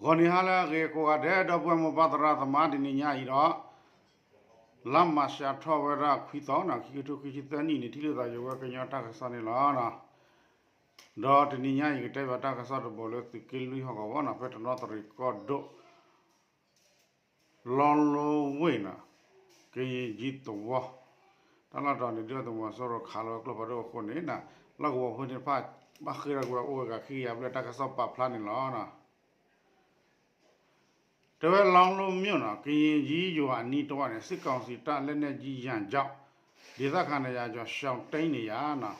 ဂီၤနံၤဟါလၢအဂ့ၤကိးဂၤဒဲး ဒီပုၢ်ဝဲၢ်မိၢ်ပၢ်သရၣ်သမါ တနံၤညါအံၤဒီး လါမၤရှးထီၣ်ဝဲဒၣ်ခွံသီနီၤ ခံကထိခံဆံသၢနံၣ်န့ၣ် ထံၣ်လိာ်သးယဝဲကညီတၢ်ကစီၣ်န့ၣ်လီၤ. ဒီးတနံၤညါအံၤ ကတဲဘၣ်တၢ်ကစီၣ်တဘိလၢသုးက့လွံၢ်ဟီၣ်ကဝီၤနီၤ ဖဲတနီသရံၣ်ကီၢ်ဒိၣ် လီလိဝ့ၢ်နီၤ ကရင်ကြီးသဝီ တၢ်လီၢ်တတီၤန့ၣ် ဒုၣ်ဒါသုးမီၤစိရိၤခးလီၤဝဲကျိဖးဒိၣ်အဃိန့ၣ် လီၢ်ကဝီၤဖိသ့ၣ်တဖၣ် ဘၣ်ဃ့ၢ်ထီၣ်ကွံာ်ဝဲအိၣ်ဝဲဂၤခံကယၤဘျဲၣ် တၢ်ကစီၣ်ပာ်ဖျါန့ၣ်လီၤ. တဲဝဲလီလိမြို့နီၤ ကရင်ကြီးရွာအနီးတဝိုက်န့ၣ် စစ်ကောင်စီတပ်လက်နက်ကြီးရန်ကြောင့် ဒေသခံနှစ်ရာကျော် ရှောင်တိမ်းနေရတယ်နီၤ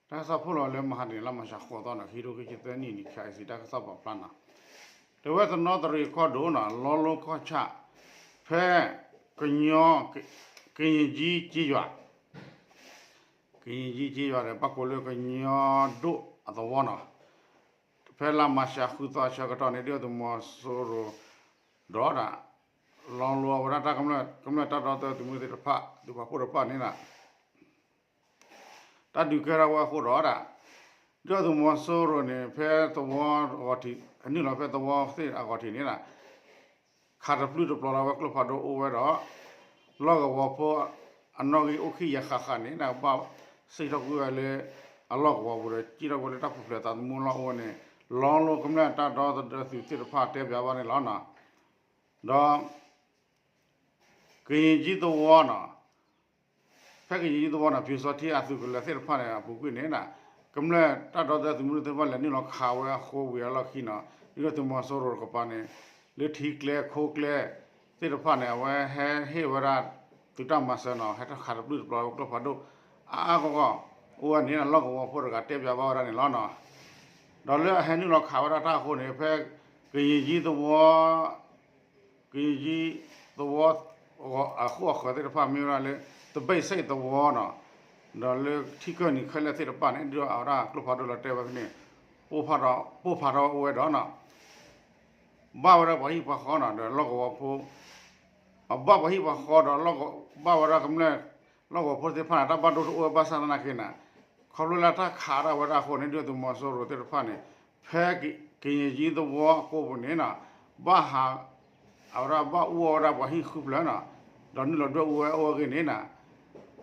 တၢ်ကစီၣ်ဖိလီၤလၢမဟါတနံၤ လါမၤရှးဃိးသီနီၤ ခံကထိခံဆံသၢနံၣ်န့ၣ် ခးအံၤစံးတၢ်ကစီၣ်ပာ်ဖျါနီၤ တဲဝဲတနီသရံၣ်ကီၢ်ဒိၣ်နီၤ လီလိကီၢ်ဆၣ် ဖဲ ကညီ ကရင်ကြီးကျေးရွာ ကရင်ကြီးကျေးရွာဒီး ဘၣ်ကိးလၢကညီဒိၣ်အသဝီနီၤ ဖဲလါမၤရှးဃုသီအဆၢကတီၢ်န့ၣ် ဒုၣ်ဒါသုးမီၤစိရိၤဒီး လီလိအဝဲဒၣ်တၢ်ကမျၢၢ် ကမျၢၢ်တၢ်ဒီသဒၢသုးမုၢ်သ့ၣ်တဖၣ် သုးပာ်ဖှိၣ်တဖၣ်န့ၣ် တၢ်ဒုးကဲထီၣ်ဝဲအဃိဒီး ဒုၣ်ဒါသုးမီၤစိရိၤန့ၣ် ဖဲသဝီအဂီၢ်ထံး အနုာ်လီၤဖဲသဝီသ့ၣ်အဂီၢ်ထံးန့ၣ် ခးတပျုၢ်တပျီၤလီၤဝဲကျိဖးဒိၣ်အိၣ်ဝဲဒီး လီၢ်ကဝီၤဖိ အနီၣ်ဂံၢ်အိၣ်ခံကယၤဃၣ်ဃၣ်န့ၣ် ဘၣ်စံၣ်ထီၣ်ကွံာ်ဝဲလၢ အလီၢ်ကဝီၤပူၤဒီး စံၣ်ထီၣ်ကွံာ်လၢတၢ်ပူၤဖျဲးသးသမူလီၢ်အိၣ်ဝဲန့ၣ် လီလိကမျၢၢ်တၢ်ဒီသဒၢသုးသ့ၣ်တဖၣ်တဲပၠးဘၣ်န့ၣ်လီၤ. ဒီး ကရင်ကြီးသဝီနီၤ ဖဲကရင်ကြီးသဝီနီၤ ပျူစောထီးအသုးကလၢၤသ့ၣ်တဖၣ်န့ၣ် အပူၤကွံာ်န့ၣ် ကမျၢၢ်တၢ်ဒီသဒၢသုးမုၢ်သ့ၣ်တဖၣ်လဲၤနုာ်လီၤခးဝဲအဃိဝံၤအလီၢ်ခံနီၤ ဒုၣ်ဒါသုးမီၤစိရိၤတကပၤန့ၣ် လၢထံကျဲခိကျဲသ့ၣ်တဖၣ်န့ၣ် အဝဲဟဲဟ့ၣ်ဝဲဒၣ် သုးတၢ်မၤစၢၤနီၤ ဟဲထီၣ်ခးတပျုၢ်တပျီၤဝဲကျိဖးဒိၣ် အါအါဂီၢ်ဂီၢ် အိၣ်ဝဲန့ၣ် လီၢ်ကဝီၤဖိတဂၤတဲပၠးဘၣ်ဝဲဒၣ်န့ၣ်လီၤနီၤ ဒီးလၢအဟဲနုာ်လီၤခးဝဲဒၣ်တၢ်အဃိန့ၣ် ဖဲ ကရင်ကြီးသဝီ ကရင်ကြီးသဝီ အဃိအဃၢၤသ့ၣ်တဖၣ်မ့ၢ်ဝဲဒၣ်လၢ သပိတ်ဆိပ်သဝီနီၤ ဒီးလၢထံကၢၢ်နံၤခဲလၢာ်သ့ၣ်တဖၣ်န့ၣ် ဒုၣ်ဒါအဝဲဒၣ်ကျိဖးဒိၣ်လီၤတဲာ်ဝဲဖဲန့ၣ် ပိၢ်ဖးထီၣ် ပိၢ်ဖးထီၣ်ဝဲအိၣ်ဝဲဒီးနီၤ ဘၣ်ဝဲဒၣ်ပှၤဟံၣ်ပှၤဃီနီၤ ဒီးလီၢ်ကဝီၤဖိ အဘၣ်ပှၤဟံၣ်ပှၤဃီဒီး ဘၣ်ဝဲဒၣ်ကမျၢၢ် လီၢ်ကဝီၤဖိသ့ၣ်တဖၣ်န့ၣ် တၢ်ဘၣ်ဒိတအိၣ်ဝဲဘၣ်ဆၣ်သနာ်က့န့ၣ် ခီဖျိလၢတၢ်ခးဒၣ်ဝဲဒၣ်အဃိန့ၣ် ဒုၣ်ဒါသုးမီၤစိရိၤသ့ၣ်တဖၣ်န့ၣ် ဖဲကရင်ကြီးသဝီအကိာ်ပူၤန့ၣ်နီၤ ဘၣ်ဟး အဝဲဒၣ်ဘၣ်အူအီၣ်ဝဲဒၣ်ပှၤဟံၣ်ဃုဖျၢၣ်နီၤ ဒီးနုာ်လီၤဒွဲၣ်အူဝဲအိၣ်ဝဲအဂ့ၢ်န့ၣ်နီၤ တဘျီ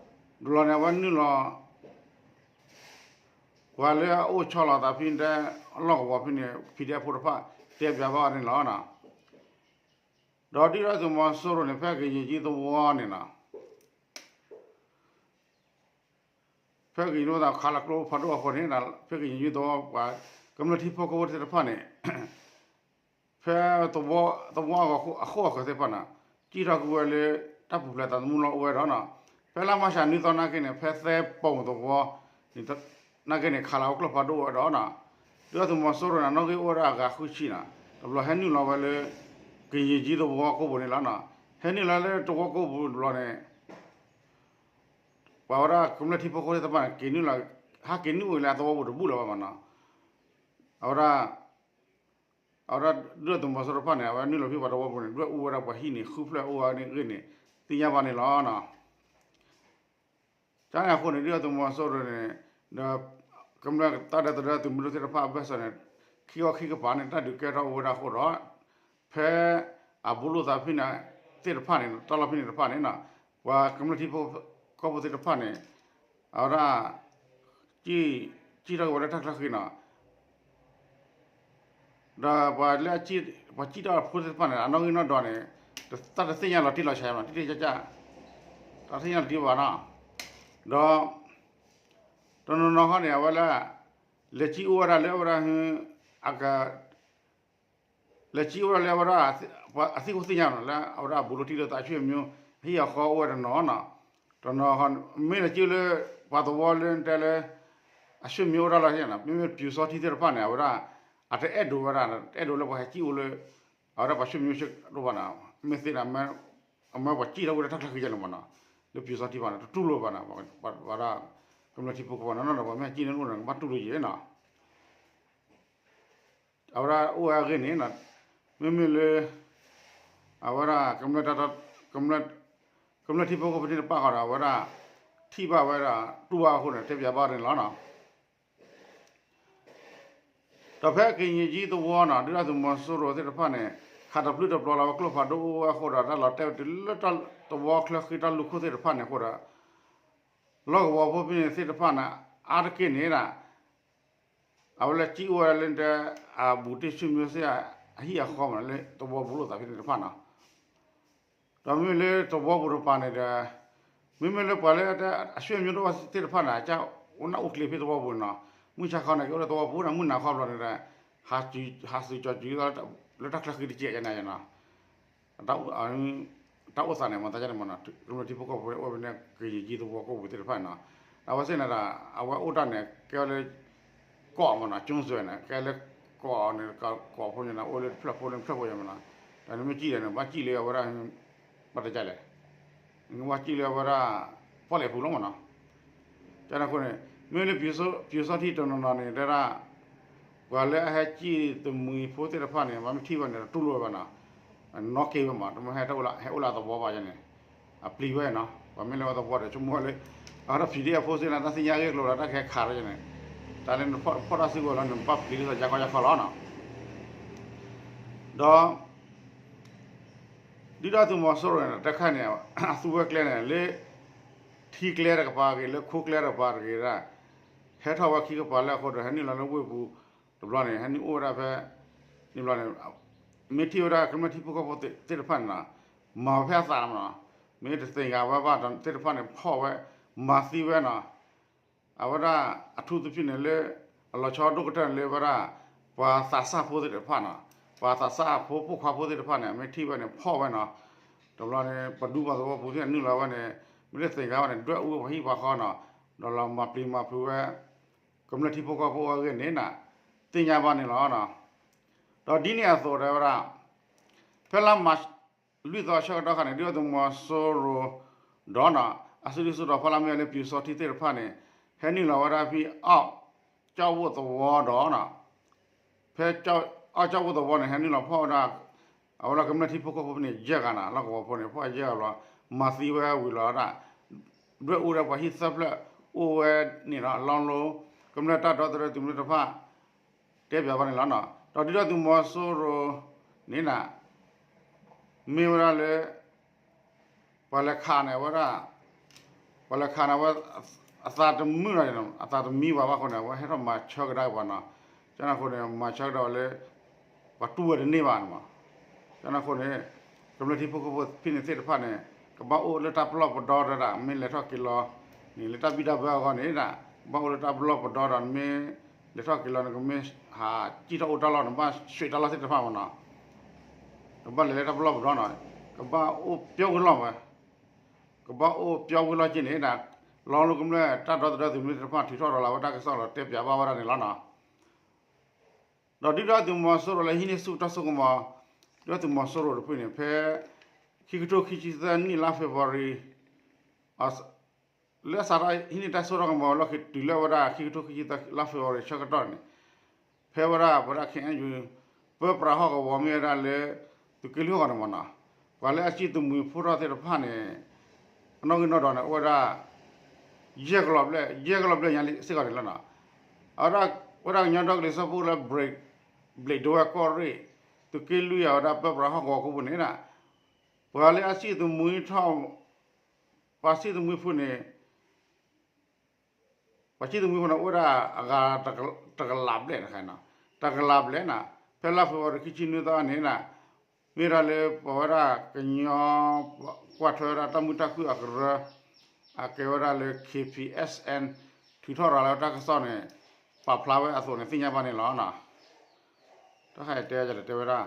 န့ၣ် အဝဲနုာ်လီၤ ပှၤလၢအအိၣ်ဆီလီၤသးဖဲန့ၣ် လီၢ်ကဝီၤဖဲန့ၣ် ဖံးဒဲဖိတဖၣ် တဲပၠးဘၣ်အီၤန့ၣ်လီၤ. ဒီးဒုၣ်ဒါသုးမီၤစိရိၤန့ၣ် ဖဲကရင်ကြီးသဝီန့ၣ်နီၤ ဖဲကရင်ကြီးသဝီခးလီၤကျိဖးဒိၣ်အဃိန့ၣ် ဖဲကရင်ကြီးသဝီ ပှၤကမျၢၢ်ထံဖိကီၢ်ဖိသ့ၣ်တဖၣ်န့ၣ် ဖဲသဝီအဂီၢ်အဃိအဃၢၤသ့ၣ်တဖၣ်န့ၣ် စံၣ်ထီၣ်ကွံာ်ဝဲလၢ တၢ်ပူၤဖျဲးသးသမူလီၢ်အိၣ်ဝဲဒီးနီၤ ဖဲလါမၤရှးနွံသီနာ်က့န့ၣ် ဖဲသဲပိာ်သဝီ နာ်က့န့ၣ် ခးလီၤဝဲကျိဖးဒိၣ်ဝဲဒီးနီၤ ဒုၣ်ဒါသုးမီၤစိရိၤန့ၣ် နီၣ်ဂံၢ်အိၣ်ဝဲဒၣ်အဂၤဃုဆံနီၤ တဘျီဟဲနုာ်လီၤဝဲလၢ ကရင်ကြီးသဝီကိာ်ပူၤန့ၣ်လီၤနီၤ ဟဲနုာ်လီၤလၢသဝီကိာ်ပူၤတဘျီန့ၣ် ပှၤဝဲဒၣ်ကမျၢၢ်ထံဖိကီၢ်ဖိသ့ၣ်တဖၣ်န့ၣ် က့ၤနုာ်လီၤ ဟဲက့ၤနုာ်အိၣ်လၢအသဝီပူၤတဘူၣ်လၢၤဘၣ်မးနီၤ အဝဲဒၣ် အဝဲဒၣ်ဒုၣ်ဒါသုးမီၤစိရိၤတဖၣ်န့ၣ် အဝဲနုာ်လီၤဖဲပှၤသဝီပူၤန့ၣ် ဒွဲၣ်အူဝဲဒၣ်ပှၤဟံၣ်န့ၣ် ဃုဖျၢၣ်အိၣ်ဝဲန့ၣ်အဂ့ၢ်န့ၣ် သ့ၣ်ညါဘၣ်န့ၣ်လီၤနီၤ ကန့ၣ်အဃိန့ၣ် ဒုၣ်ဒါသုးမီၤစိရိၤန့ၣ် ဒီး ကမျၢၢ်တၢ်ဒီသဒၢသုးမုၢ်ဒိၣ်သ့ၣ်တဖၣ်အဘၢၣ်စၢၤန့ၣ် ခံခီခံကပၤန့ၣ် တၢ်ဒုးကဲထီၣ်အိၣ်ဝဲဒၣ်အဃိဒီး ဖဲအဘူးလိာ်သးဖဲန့ၣ်သ့ၣ်တဖၣ်န့ၣ် တၢ်လီၢ်ဖဲန့ၣ်တဖၣ်န့ၣ်နီၤ ပှၤကမျၢၢ်ထံဖိကီၢ်ဖိသ့ၣ်တဖၣ်န့ၣ် အဝဲဒၣ် စံၣ်ထီၣ်က့ၤဝဲလၢတၢ်ချၢဃံနီၤ ဒီးပှၤလၢအ ပှၤစံၣ်ထီၣ်ဖိသ့ၣ်တဖၣ်န့ၣ် အနီၣ်ဂံၢ်နီၣ်ဒွးန့ၣ် တၢ်တသ့ၣ်ညါလီၤတံၢ်လီၤဆဲးဘၣ်နီၤ တံၢ်တံၢ်ကၢ်ကၢ် တၢ်တသ့ၣ်ညါလီၤတံၢ်ဘၣ်နီၤ ဒီး တနီၤနီၤခီန့ၣ် အဝဲလၢ လဲၤစံၣ်အိၣ်ဝဲဒၣ်လၢအဝဲဒၣ် အက လဲၤစံၣ်အိၣ်ဝဲဒၣ်လၢအဝဲဒၣ် အသံၣ်အိၣ်သ့ၣ်ညါနီၤ လၢအဝဲဒၣ်ဘူးလိာ်တံၢ်လိာ်သး ဆွေမျိုး ဟံၣ်အဃီအိၣ်ဝဲတနီၤနီၤ တနီၤ မ့ၢ်လဲၤစံၣ်အိၣ်လၢ ပှၤသဝီလၢတဲလၢ အ ဆွေမျိုး အိၣ်တၢ်လီၢ်နီၤ မ့မ့ၢ်ပျူစောထီးသ့ၣ်တဖၣ်န့ၣ် အဝဲဒၣ် အတအဲၣ်ဒိးဝဲဒၣ် တအဲၣ်ဒိးလၢပှၤဟဲစံၣ်အိၣ်လၢ အဝဲဒၣ်ပှၤ ဆွေမျိုး စ့ၢ်ကီးဘၣ်နီၤ မ့ၢ်သ့န့ၣ် အမၢပှၤစံၣ်ထီၣ်ဝဲဒၣ်တၢ်ချၢဃံယဲန့ၣ်မးနီၤ လၢပျူစောထီးဘၣ်န့ၣ် တတူၢ်လိာ်ဘၣ်နီၤ ပှၤဒၣ် ကမျၢၢ်ထံဖိကီၢ်ဖိန့ၣ် ပှၤမ့ၢ်ဟဲစံၣ်န့ၣ်အိၣ်န့ၣ် ကဘၣ်တူၢ်လိာ်ယဲနီၤ အဝဲဒၣ်အိၣ်ဝဲအဂ့ၢ်န့ၣ် မ့မ့ၢ်လၢ အဝဲဒၣ် ကမျၢၢ်ထံဖိကီၢ်ဖိသ့ၣ်တဖၣ်ဃီဒီး အဝဲဒၣ် ထံၣ်ဘၣ်ဝဲဒၣ် တူၢ်ဘၣ်အဃိန့ၣ် တဲပၠးဘၣ်န့ၣ်လီၤနီၤ ဒီးဖဲကယံာ်ကၠံသဝီနီၤ ဒုၣ်ဒါသုးမီၤစိရိၤသ့ၣ်တဖၣ်န့ၣ် ခးတပျုၢ်တပျီၤလီၤဝဲကျိဖးဒိၣ်အိၣ်ဝဲအဃိဒီး တၢ်လီၤတဲာ်ဝဲတုၤလၢတဝီချၢဃံတၢ်လူၢ်ခိၣ်သ့ၣ်တဖၣ်န့ၣ်အဃိဒီး လီၢ်ကဝီၤဖိဖဲန့ၣ်သ့ၣ်တဖၣ်န့ၣ် အါတက့ၢ်န့ၣ်ဒၣ် အဝဲလၢကံၣ်အိၣ်ဝဲဒၣ်လၢတဲ အဘူးတ့ၢ်ဆူၣ်မ့ၢ်စ့ၢ် အဟံၣ်အဃီမးလၢသဝီပူၤလိာ်သးဖဲန့ၣ်တဖၣ်နီၤ ဒီးမ့မ့ၢ်လၢသဝီပူၤတပၤန့ၣ်ဒီး မ့မ့ၢ်လၢပှၤလၢအဆူၣ်အမျိုးတအိၣ်သ့ၣ်တဖၣ်န့ၣ် အကအိၣ်နၢ်အိၣ်ကျ့ၤဖဲသဝီပူၤန့ၣ်နီၤ မုၢ်ဆါခီန့ၣ် ကအိၣ်လၢသဝီပူၤန့ၣ် မုၢ်နၤခီဘျီန့ၣ်ဒီး ဟးစူၤကၠီၤစူၤလၢတၢ်ချၢဃံတကဲးန့ၣ်နီၤ တၢ်အိၣ်သးန့ၣ် မ့ၢ်သးကဲန့ၣ်မးနီၤ ကမျၢၢ်ထံဖိကီၢ်ဖိအိၣ်ဖဲန့ၣ် ကယံာ်ကၠံသဝီကိၣ်ပူၤသ့ၣ်တဖၣ်န့ၣ်နီၤ အဝဲသ့ၣ်န့ၣ်ဒီး အဝဲအိၣ်တၢ်န့ၣ် ကဲဝဲလၢ ကီးမးနီၤ ကၠိစွဲန့ၣ် ကဲလၢကီးန့ၣ် ကီးဖိန့ၣ် အိၣ်လၢတဖျၢၣ်ဖိလၢတဖျၢၣ်ဖိယဲမးနီၤ ဒီးနမ့ၢ်ကံၣ်ဒီးန့ၣ် ဘၣ်ကံၣ်လၢအဝဲဒၣ် ဘၣ်တကလဲၣ် ဘၣ်ကံၣ်လၢအဝဲဒၣ် ပီၣ်လဲၣ်ပူၤလီၤမးနီၤ ကန့ၣ်အဃိန့ၣ် မ့ၢ်လၢပျူစောထီးတနီၤနီၤန့ၣ် တဲဒၣ် ပှၤလၢအဟဲကံၣ်တမှံၤဖိသ့ၣ်တဖၣ်န့ၣ် ပှၤမ့ၢ်ထံၣ်ဝဲန့ၣ် တတူၢ်လိာ်ဝဲဘၣ်နီၤ နီၣ်က့ၤဝဲမး တမ့ၢ်ဟဲအိၣ်လၢသဝီဘၣ်န့ၣ် အပျံၤဝဲနီၤ ပှၤမ့ၢ်လဲၤဝဲသဝီဒီး ဆိကမိၣ်ဝဲလၢ အဝဲဒၣ် ပီၣ်အ့ၣ်ဖိသ့ၣ်န့ၣ် တၢ်သ့ၣ်ညါအဂ့ၢ်အကျိၤဒီး တၢ်ကဟဲခးထီၣ်န့ၣ် တၢ်လၢနဖီၣ်တၢ်စုကဝဲၤလီၤ နဘၣ်ပျံၤလၢသးယါခီယါခီလီၤနီၤ ဒီး ဒုၣ်ဒါသုးမီၤစိရိၤန့ၣ် တၢ်ခါန့ၣ် အသူဝဲကျဲန့ၣ် လၢထံကျဲတကပၤတဂ့ၤ လၢခိကျဲတကပၤတဂ့ၤဒၣ် ဟဲထီၣ်ဝဲခံကပၤလၢအဃိဒီး ဟဲနုာ်လီၤလၢဝ့ၢ်ပူၤတဘျီန့ၣ် ဟဲနုာ်အိၣ်ဝဲဒၣ်ဖဲ န့ၣ်ဘျီန့ၣ် မ့ၢ်ထံၣ်ဝဲဒၣ်ကမျၢၢ်ထံဖိကီၢ်ဖိသ့ၣ်တဖၣ်န့ၣ်နီၤ မၤဝဲဖဲအသးလီၤမးနီၤ မ့ၢ်တသ့ၣ်ညါဝဲဘၣ်ဒီးသ့ၣ်တဖၣ်န့ၣ် ဖီၣ်ဝဲ မၤသံဝဲနီၤ အဝဲဒၣ်အထူသဖြင့်န့ၣ်လၢ အလီၤဆီဒိၣ်ကတၢၢ်န့ၣ်လၢဝဲဒၣ် ပှၤသးစၢ်ဖိသ့ၣ်တဖၣ်နီၤ ပှၤသးစၢ်ဖိပိာ်ခွါဖိသ့ၣ်တဖၣ်န့ၣ် မ့ၢ်ထံၣ်ဝဲန့ၣ် ဖီၣ်ဝဲနီၤ တဘျီန့ၣ် ပဒူပှၤသဝီပူၤသ့ၣ်နုာ်လီၤဝဲန့ၣ် မ့ၢ်တသ့ၣ်ညါဝဲန့ၣ် ဒွဲၣ်အူပှၤဟံၣ်ပှၤဃီနီၤ ဒီးလီၤမၤပျံၤမၤဖုးဝဲ ကမျၢၢ်ထံဖိကီၢ်ဖိအဂ့ၢ်န့ၣ်နီၤ သ့ၣ်ညါဘၣ်န့ၣ်လီၤ. ဒီးဒ်န့ၣ်အသိးတဲဝဲဒၣ် ဖဲလါမး လွံၢ်သီဆၢကတီၢ်ခါန့ၣ် ဒုၣ်ဒါသုးမီၤစိရိၤ ဒီးနီၤ အစုဒုၣ်စုတီၤဖီလာ်မ့ၢ်လၢပျူစောထီးသ့ၣ်တဖၣ်န့ၣ် ဟဲနုာ်လီၤဝဲဒၣ်ဖဲအီၣ်ကၠီၣ်ဝိၣ်သဝီဒီးနီၤ ဖဲအီၣ်ကၠီၣ်ဝိၣ်သဝီန့ၣ် ဟဲနုာ်လီၤဖီၣ်ဝဲဒၣ် အဝဲဒၣ်ကမျၢၢ်ထံဖိကီၢ်ဖိဖဲန့ၣ် ယဲၢ်ဂၤနီၤ လီၢ်ကဝီၤဖိန့ၣ် ဖီၣ်ယဲၢ်ဂၤဘျီ မၤသံဝဲဝံၤလီၤဝဲဒၣ် ဒွဲၣ်အူဒီးပှၤဟံၣ်သၢဖျၢၣ်အိၣ်ဝဲန့ၣ်ဒီး အလီၢ်လိၤ ကမျၢၢ်တၢ်ဒီသဒၢသုးမုၢ်သ့ၣ်တဖၣ် တဲပၠးဘၣ်န့ၣ်လီၤနီၤ. ဒီးဒုၣ်ဒါသုးမီၤစိရိၤန့ၣ်နီၤ မ့ၢ်ဝဲဒၣ်လၢ ပှၤလဲၤခးန့ၣ်ဝဲဒၣ် ပှၤလဲၤခးန့ၣ်ဝဲ အသးတမုာ်လီၤ အသးတမံဝဲဘၣ်အဃိန့ၣ် အဝဲဟဲထီၣ်မၤဆၢကဒါက့ၤပှၤနီၤ. ကန့ၣ်အဃိန့ၣ် မၤဆၢကဒါဝဲလၢ ပှၤတူၢ်ဝဲတန့ၢ်ဘၣ်န့ၣ်မး. ကန့ၣ်အဃိန့ၣ် ကမျၢၢ်ထံဖိကီၢ်ဖိဖဲန့ၣ်သ့ၣ်တဖၣ်န့ၣ် ကဘၣ်အိၣ်လၢတၢ်ပလီၢ်ပဒီဒၣ် မ့ၢ်လဲၤထီၣ်က့ၤလီၤန့ၣ် လၢတၢ်ဘံၣ်တၢ်ဘၢအဂီၢ်န့ၣ်ဒၣ် ကဘၣ်အိၣ်လၢတၢ်ပလီၢ်ပဒီဒီး နမ့ၢ်လဲၤထီၣ်က့ၤလီၤ နကမ့ၢ်ဟးစံၣ်ထီၣ်အိၣ်တၢ်လီၢ် နဘၣ်ဆှံးတၢ်လီၢ်သ့ၣ်တဖၣ်မးနီၤ. ကဘၣ်လဲၤလၢတၢ်ပလီၢ်ပဒီနီၤ. ကဘၣ်အိၣ်ပျီဝံၤလီၢ်ဝဲ ကဘၣ်အိၣ်ပျီဝံၤလီၢ်က့န့ၣ်ဒၣ် လီၤလိၤကမျၢၢ်တၢ်ဒီသဒၢသုးမုၢ်သ့ၣ်တဖၣ် ထုးထီၣ်ရၤလီၤဝဲတၢ်ကစီၣ်လီၤ တဲပၠးဘၣ်ဝဲဒၣ်န့ၣ်လီၤနီၤ. ဒီးဒုၣ်ဒါသုးမီၤစိရိၤလၢဟံးန့ၢ်ဆူၣ်တၢ်စိကမီၤ ဒုၣ်ဒါသုးမီၤစိရိၤတဖုန့ၣ် ဖဲ ခံကထိခံဆံသၢနံၣ်လါ February လၢအစးထီၣ်ဟံးန့ၢ်တၢ်စိတၢ်ကမီၤလီၢ်ခံတုၤလၢဝဲဒၣ် ခံကထိခံဆံသၢလါ February ဆၢကတီၢ်န့ၣ် ဖဲဝဲဒၣ် ပဝဲဒၣ် ခ့ၣ်အဲၣ်ယူၣ် ပၢပြးဟီၣ်ကဝီၤမ့ၢ်ဝဲဒၣ်လၢ သုးက့လွံၢ်ဟီၣ်ကဝီၤန့ၣ်မးနီၤ ပှၤလၢအစံၣ်တမှံၤဖိထီၣ်သ့ၣ်တဖၣ်န့ၣ် အနီၣ်ဂံၢ်နီၣ်ဒွးန့ၣ် အိၣ်ဝဲဒၣ် ယဲၢ်ကလီၤဘျဲၣ် ယဲၢ်ကလီၤဘျဲၣ်ညါစ့ၢ်ကီးန့ၣ်လီၤနီၤ. အဝဲဒၣ် ဝဲဒၣ်ကညီဒီကလုာ်စၢဖှိၣ်လၢ ဘျ့းဒဝဲၢ်ကီၢ်ရ့ၣ် သုးက့လွံၢ်အဝဲဒၣ်ပၢပြးဟီၣ်ကဝီၤကိးပူၤန့ၣ် ပှၤလၢအစံၣ်တမှံၤထီၣ် ပှၤစံၣ်တမှံၤဖိန့ၣ် ပှၤစံၣ်တမှံၤဖိန့ၣ် အိၣ်ဝဲဒၣ်အဂၤတကလးဘျဲၣ်န့ၣ် တကလးဘျဲၣ်န့ၣ် ဖဲလါ February ခံဆံနွံသီန့ၣ် မ့ၢ်ဝဲဒၣ်လၢပဝဲဒၣ်ကညီ ကွၢ်ထွဲဝဲဒၣ်တၢ်မုာ်တၢ်ခုၣ်အကရၢ အကဲဝဲဒၣ်လၢ K P S N ထုးထီၣ်ရၤလီၤဝဲတၢ်ကစီၣ်န့ၣ် ပာ်ဖျါဝဲအသိးန့ၣ် သ့ၣ်ညါဘၣ်န့ၣ်လီၤ. တၢ်ခါအံၤတဲတဲဝဲဒၣ်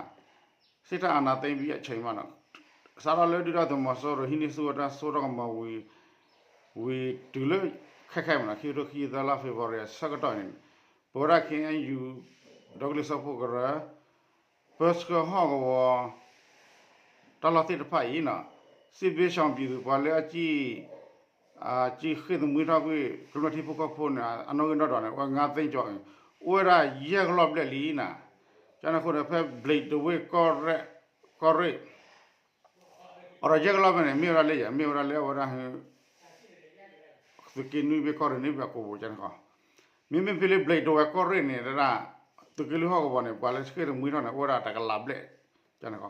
စစ်အာဏာသိမ်းပြီးအချိန်မှာ စးထီၣ်လၢဒုၣ်ဒါသုးမီၤစိရိၤ ဟံးန့ၢ်ဆူၣ်ဝဲတၢ်စိတၢ်ကမီၤဝံၤ ဝံၤတုၤလၢခဲခဲမးနီၤ ခံကထိခံဆံသၢလါ February အဆၢကတီၢ်န့ၣ် ပဝဲဒၣ် K N U ဒီကလုာ်စၢဖှိၣ်ကရၢ ပၢဆှၢဟီၣ်ကဝီၤ တၢ်လီၢ်သ့ၣ်တဖၣ်အံၤနီၤ စစ်ဘေးရှောင်ပြည်သူ ပှၤလၢအစံၣ် စံၣ်ဃ့ၢ်သမံထီၣ်ကွံာ် ကမျၢၢ်ထံဖိကီၢ်ဖိန့ၣ် အနီၣ်ဂံၢ်နီၣ်ဒွးန့ၣ် အိၣ်ဝဲ ငါးသိန်းကျော် အိၣ်ဝဲဒၣ်ယဲၢ်ကလီၢ်ဘျဲၣ်လံနီၤ. ကန့ၣ်အဃိန့ၣ် ဖဲ ဘျ့းဒဝဲၢ်ကီၢ်ရ့ၣ် ကီၢ်ရ့ၣ် အဒီးယဲၢ်ကလီၢ်ဘျဲၣ်န့ၣ် မ့ၢ်ဝဲဒၣ်လၢယၤ မ့ၢ်ဝဲဒၣ်လၢအဝဲဒၣ် သုးက့နွံဘ့ၣ်ကီၢ်ရ့ၣ်န့ၣ် ဘၣ်ကိးဘိကန့ၣ်ဃီ မ့မ့ၢ်ဖဲလၢ ဘျ့းဒဝဲၢ်ကီၢ်ရ့ၣ်န့ၣ် တဒၣ် သုးက့လွံၢ်ဟီၣ်ကဝီၤန့ၣ် ပှၤလၢဆှၢတမှံထီၣ်န့ၣ် အိၣ်ဝဲဒၣ်တကလးဘျဲၣ်,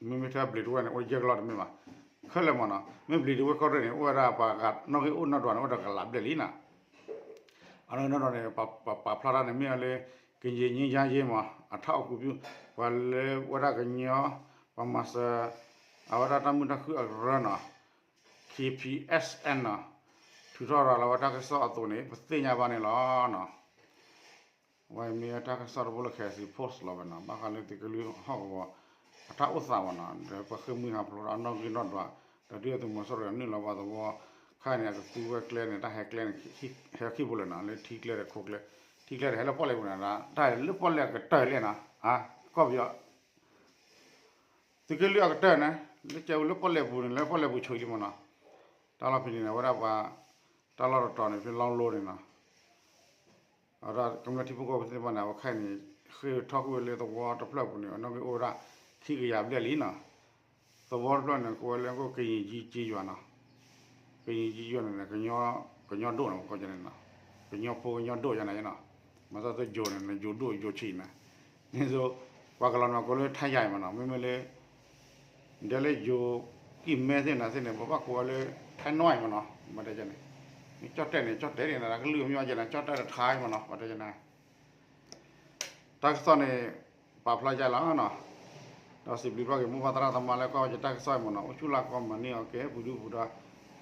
မ့မ့ၢ်ထဲဘျံးတဝဲၢ်န့ၣ် အိၣ်ယဲၢ်ကလီၢ်တမ့ၢ်ဘၣ်, ခဲလၢာ်မ့ၢ်နီၤ, မ့ၢ်ဘျံးတဝဲၢ်ကီၢ်ရ့ၣ်န့ၣ် အိၣ်ဝဲဒၣ်ပှၤနီၣ်ဂံၢ်အိၣ်နီၢ်ဒွးန့ၣ် အိၣ်ဒီးကလးဘျဲၣ်လံနီၤ, အနီၣ်ဂံၢ်အိၣ်နီၢ်ဒွးန့ၣ် ပပာ်ဖျါထီၣ်န့ၣ် မ့ၢ်အီၤလၢ ကရင်ငြိမ်းချမ်းရေးမ့ၢ် အထောက်အကူပြု ပှၤလၢဝဲဒၣ်ကညီ ပှၤမၤစၢၤ အဝဲဒၣ်တၢ်မုာ်တၢ်ခုၣ်အကရၢနီၤ K P S N နီၤ, ထုးထီၣ်ရၤလီၤဝဲတၢ်ကစီၣ်အသိးန့ၣ် ပသ့ၣ်ညါဘၣ်န့ၣ်လီၤနီၤ. ဝဲမ့ၢ်တၢ်ကစီၣ်တဘိလၢ Kachin Post လီၤဝဲနီၤ, ဘၣ်ဃးလၢသုးက့လွံၢ်ဟီၣ်ကဝီၤ အတၢ်အိၣ်သးဘၣ်နီၤ, ဒီးပှၤဃ့ၢ်မှံဟးဖျိးဒီးအနီၣ်ဂံၢ်နီၣ်ဒွး ဒီးဒုၣ်ဒါသုးမီၤစိရိၤနုာ်လီၤပှၤသဝီ ခါန့ၣ် အကသူဝဲကျဲန့ၣ် တၢ်ဟဲကျဲန့ၣ် ဟဲခံဘိလၢာ်နီၤ, လၢထံကျဲဒီးခိကျဲ, ထံကျဲဒီးဟဲလၢပီၣ်လဲၣ်ပူၤန့ၣ် တၢ်ဟဲလၢပီၣ်လဲၣ်ကတၢၢ်လဲၣ်နီၤ, ကီၢ်ပယီၤ သုးက့လွံၢ်အကတၢၢ်န့ၣ် လၢကဲဝဲလၢပီၣ်လဲၣ်ပူၤန့ၣ် လၢပီၣ်လဲၣ်ပူၤဆိးလံမ့ၢ်နီၤ, တၢ်လီၢ်ဖဲန့ၣ်န့ၣ် အဝဲဒၣ်ပှၤ တၢ်လီၢ်တတီၤန့ၣ် ဖဲလီလိန့ၣ်နီၤ, အဝဲဒၣ်ကမျၢၢ်ထံဖိကီၢ်ဖိသ့ၣ်တဖၣ်န့ၣ် အဝဲခဲအံၤန့ၣ် ဃ့ၢ်ထီၣ်ကွံာ်ဝဲလၢသဝီတဖျၢၣ်ပူၤန့ၣ် အနီၣ်ဂံၢ်အိၣ်ဝဲဒၣ် ခံကယၤဘျဲၣ်လံနီၤ, သဝီတဖျၢၣ်န့ၣ် ကိးဝဲလၢကအိၣ် ကရင်ကြီးကျေးရွာနီၤ, ကရင်ကြီးကျေးရွာန့ၣ် ကညီဒိၣ်န့ၣ် ကီၢ်ကန့ၣ်နီၤ, ကညီဖိကညီဒိၣ်ယါန့ၣ်နီၤ, မၤသီသယိၤန့ၣ် ယိၤဒိၣ်ယိၤဆံးန့ၣ်, န့ၣ်သိး ပှၤကလီၤန့ၣ်ကိးလၢထါယၤမ့ၢ်နီၤ, မ့မ့ၢ်လၢ ဒ်လၢယိၤကံၢ်မဲသ့ၣ်နၤသ့ၣ်န့ၣ် ပဘၣ်ကိးဝဲလၢ ထါနွံမ့ၢ်နီၤ, ဘၣ်တဲန့ၣ်, မ့ၢ်ကၠီၣ်တဲၣ်န့ၣ် ကၠီၣ်တဲၣ်န့ၣ် ကလုၢ်မ့ၢ်ဝဲကဲန့ၣ် ကၠီၣ်တဲၣ်တထါမ့ၢ်နီၤ, ဘၣ်တဲန့ၣ် တၢ်ကစီၣ်န့ၣ် ပာ်ဖျါယါလီၤနီၤ, ဒီးစံးဘျုးဘၣ်က့ၤမိၢ်ပၢ်သရၣ်သမါလၢကွၢ်ဝဲယတၢ်ကစီၣ်မ့ၢ်နီၤ, အိၣ်ဆူၣ်လၢ်ကီမၤန့ၢ်အီၤကဲ ပူၤဒုပူၤဒါ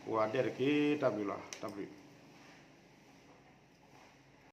ကိးဂၤဒဲးတက့ၢ်, တၢ်ဘျုးလီၤ, တၢ်ဘျုး.